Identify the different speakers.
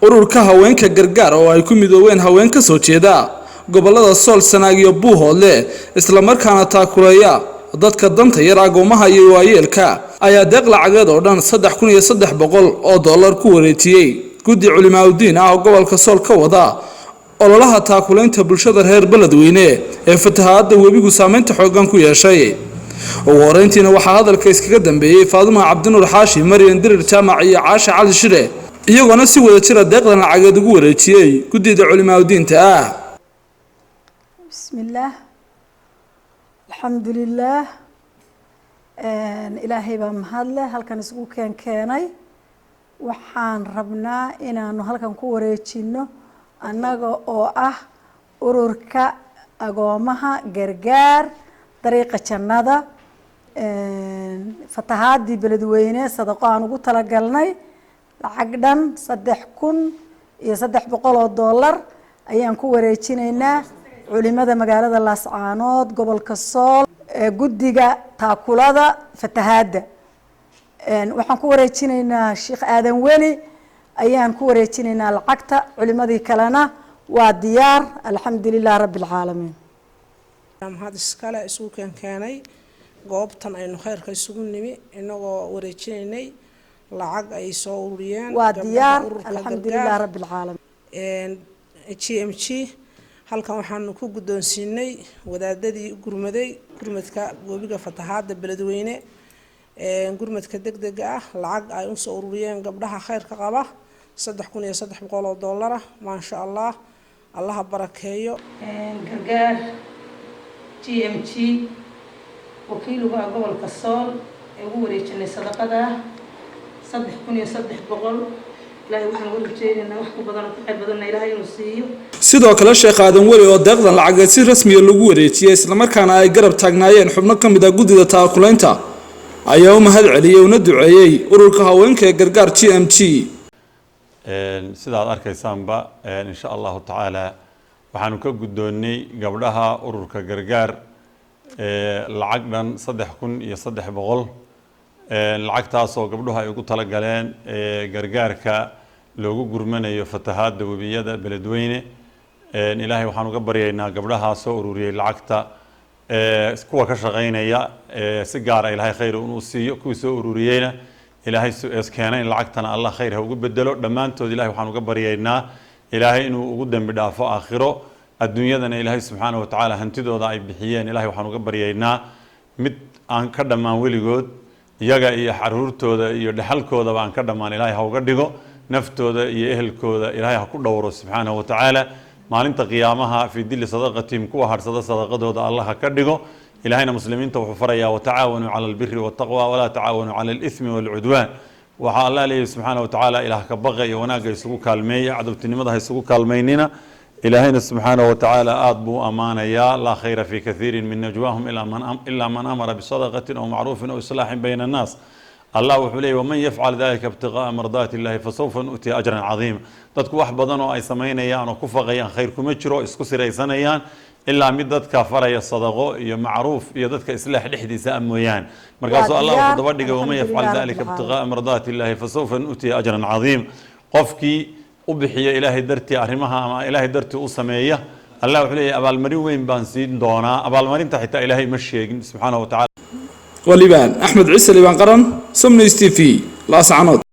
Speaker 1: Ururka Haweenka Gargaar oo ay ku midoobeen haween ka soo jeeda gobolada Sool, Sanaag iyo Buuhoodle, islamarkaana taakuleeya dadka danta yar, agoomaha iyo waayeelka, ayaa deeq lacageed oo dhan $3,300 ku wareejiyey guddi culimaaudiin ah oo gobolka Sool ka wada ololaha taakulaynta bulshada reer Beledweyne ee fatahaadda webigu saameynta xoogan ku yeeshay. Ugu horeyntiina waxaa hadalka iskaga dambeeyey Faaduma Cabdinuur Xaashi, Maryan Dirir Jaamac iyo Caasha Cali Shire, iyagoona si wada jira deeqdan lacageed ugu wareejiyey guddida culimaaudiinta ah.
Speaker 2: Bismillaah, alxamdulilaah, Ilaahay baa mahadleh halkan isugu keenay. Waxaan rabnaa inaanu halkan ku wareejino, annaga oo ah Ururka Agoomaha Gargaar Dariiqa Jannada, fatahaadii Beledweyne sadaqo aan ugu talagalnay. Lacag dhan $3,300 ayaan ku wareejinaynaa culimada magaalada Laascaanood, gobolka Sool, guddiga taakulada fatahaadda. Waxaan ku wareejinaynaa Sheekh Aadan Weli ayaan ku wareejinaynaa lacagta. Culimadii kalena waa diyaar. Alxamdu lilah rabbi alcaalamiin.
Speaker 3: Mahad iskale isugu keenkeenay goobtan aynu kheyrka isugu nimi, inagoo wareejinaynay lacag ay soo ururiyeen.
Speaker 2: Waa diyaar, alxamdu lilah rabbi alcaalamiin.
Speaker 3: GMG halkan waxaanu ku guddoonsiinay wadaadadii gurmaday gurmadka webiga fatahaada Beledweyne, gurmadka deg dega ah, lacag ay usoo ururiyeen gabdhaha kheyrka qaba, $3,300. Maasha Allah, Allaha barakeeyo.
Speaker 4: Gargaar GMG wakiiluga ah gobolka Sool ee ugu wareejinay sadaqada 3,300. Ilaahay waxaan uga rajeynaynaa wax ku badan oo ka khayr badanna Ilaahay inuu siiyo.
Speaker 1: Sidoo kale Sheekh Aadan Weli oo deeqdan lacageed si rasmiya lagu wareejiyey, islamarkaana ay garab taagnaayeen xubno ka mid ah guddida taakulaynta, ayaa u mahad celiyey una duceeyey Ururka Haweenka ee Gargaar GMG.
Speaker 5: Sida aad arkaysaanba, insha Allahu tacaala, waxaanu ka guddoonnay gabdhaha Ururka Gargaar lacag dhan 3,300, lacagtaasoo gabdhuhu ay ugu talagaleen gargaarka loogu gurmanayo fatahaadda webiyada Beledweyne. Ilaahay waxaan uga baryaynaa gabdhaha soo ururiyey lacagta, kuwa ka shaqaynaya si gaara Ilaahay khayr inuu siiyo, kuwii soo ururiyeyna Ilaahay keenay in lacagtana Allah khayr ha ugu bedelo. Dhammaantood Ilahay waxaan uga baryaynaa Ilaahay inuu ugu dembi dhaafo aakhiro, adduunyadana Ilaahay subxaanahu wa tacaala hantidooda ay bixiyeen Ilahay waxaan uga baryaynaa mid aan ka dhammaan weligood, iyaga iyo caruurtooda iyo dhexalkoodaba aan ka dhammaan Ilaahay ha uga dhigo. Naftooda iyo ehelkooda Ilaahay ha ku dhowro subxaanahu wa tacaala. Maalinta qiyaamaha fii dilli sadaqatihim, kuwa hadhsada sadaqadooda Allah ha ka dhigo. Ilaahayna muslimiinta wuxuu farayaa: "Watacaawanuu cala albiri waltaqwa, walaa tacaawanuu cala alithmi waalcudwaan." Waxaa Allah leeyahy subxaana wa tacaala: Ilaah ka baqa iyo wanaagga isugu kaalmeeya, cadowtinimada ha isugu kaalmaynina. Ilaahayna subxaanahu wa tacaala aada buu ammaanayaa: "Laa khayra fi kathiirin min najwaahum ilaa man amara bisadaqatin aw macruufin aw islaaxin bayna annaas." Allah wuxuu leeyay: "Waman yafcal dalika ibtiqaa'a mardaati illahi fasawfa nu'tihi ajran cadiima." Dadku wax badan oo ay samaynayaan oo ku faqayaan khayr kuma jiro, isku siraysanayaan, ilaa mid dadka faraya sadaqo iyo macruuf iyo dadka islaax dhexdiisa a mooyaan. Markaasuu Allah wuxuu daba dhigay: "Waman yafcal dalika ibtiqaa'a mardaati illahi fasawfa nu'tihi ajran cadiima." Qofkii u bixiya Ilaahay dartii arrimaha ama Ilaahay dartii u sameeya, Allah wuxuu leeyahay: abaalmarin weyn baan siin doonaa. Abaalmarinta xitaa Ilaahay ma sheegin subxaanahu wa tacala.
Speaker 1: Waa Liibaan Axmed Ciise, Liibaan Qaran, Somnews TV, Laascanood.